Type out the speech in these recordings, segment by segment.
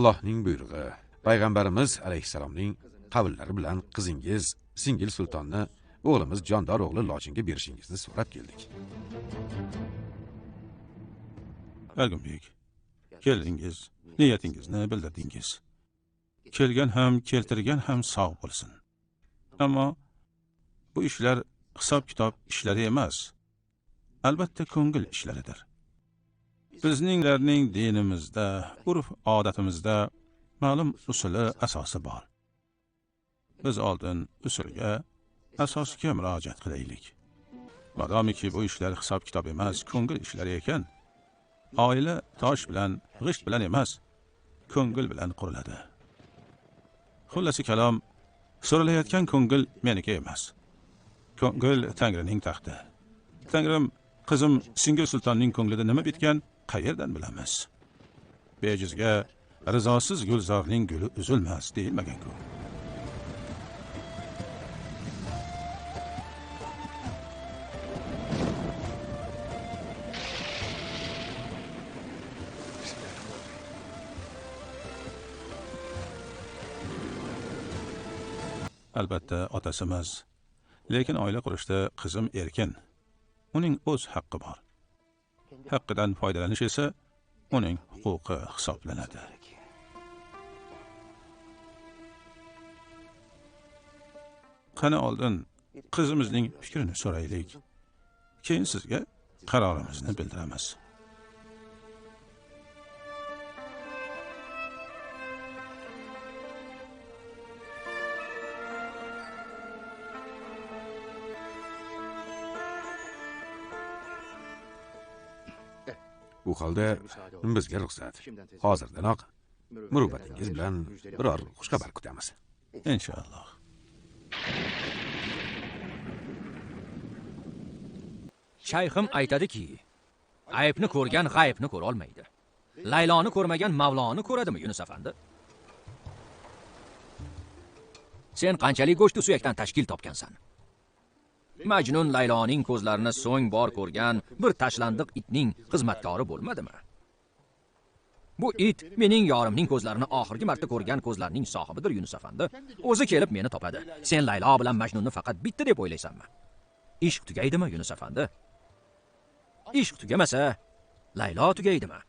Allohning buyrug'i, payg'ambarimiz alayhissalomning qavllari bilan qizingiz Singil Sultonni o'g'limiz Jondor o'g'li Lochinga berishingizni so'rab keldik. Ergunbek, keldingiz, niyatingizni bildirdingiz. Kelgan ham, keltirgan ham sog' bo'lsin. Ammo bu ishlar hisob-kitob ishlari emas. Albatta ko'ngil ishlaridir. Bizninglarning dinimizda, urf-odatimizda ma'lum usuli asosi bor. Biz oldin usulga, asosga murojaat qilaylik. Madomiki bu ishlar hisob-kitob emas, ko'ngil ishlari ekan, oila tosh bilan, g'isht bilan emas, ko'ngil bilan quriladi. Xullasi kalom, so'ralayotgan ko'ngil meniki emas. Ko'ngil Tangrining taxti. Tangrim qizim Singil Sultonning ko'nglida nima bitgan, qayerdan bilamiz? Bejizga rizosiz gulzorning guli uzilmas deyilmagan-ku. Albatta otasimiz, lekin oila qurishda qizim erkin. Uning o'z haqqi bor. Haqqidan foydalanish esa uning huquqi hisoblanadi. Qani oldin qizimizning fikrini so'raylik. Keyin sizga qarorimizni bildiramiz. Bu holda bizga ruxsat. Hozirdanoq muruvvatingiz bilan biror xushxabar kutamiz. Inshaalloh. Shayxim aytadiki, aybni ko'rgan g'aybni ko'ra olmaydi. Layloni ko'rmagan Mavloni ko'radimi, Yunus afandi? Sen qanchalik go'sht suyakdan tashkil topgansan? Majnun Layloning ko'zlarini so'ng bor ko'rgan bir tashlandiq itning xizmatkori bo'lmadimi? Bu it mening yorimning ko'zlarini oxirgi marta ko'rgan ko'zlarning sohibidir, Yunus afandi. O'zi kelib meni topadi. Sen Laylo bilan Majnunni faqat bitta deb o'ylaysanmi? Ishq tugaydimi, Yunus afandi? Ishq tugamasa, Laylo tugaydimi?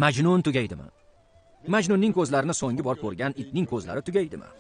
Majnun tugaydimi? Majnunning ko'zlarini so'nggi bor ko'rgan itning ko'zlari tugaydimi?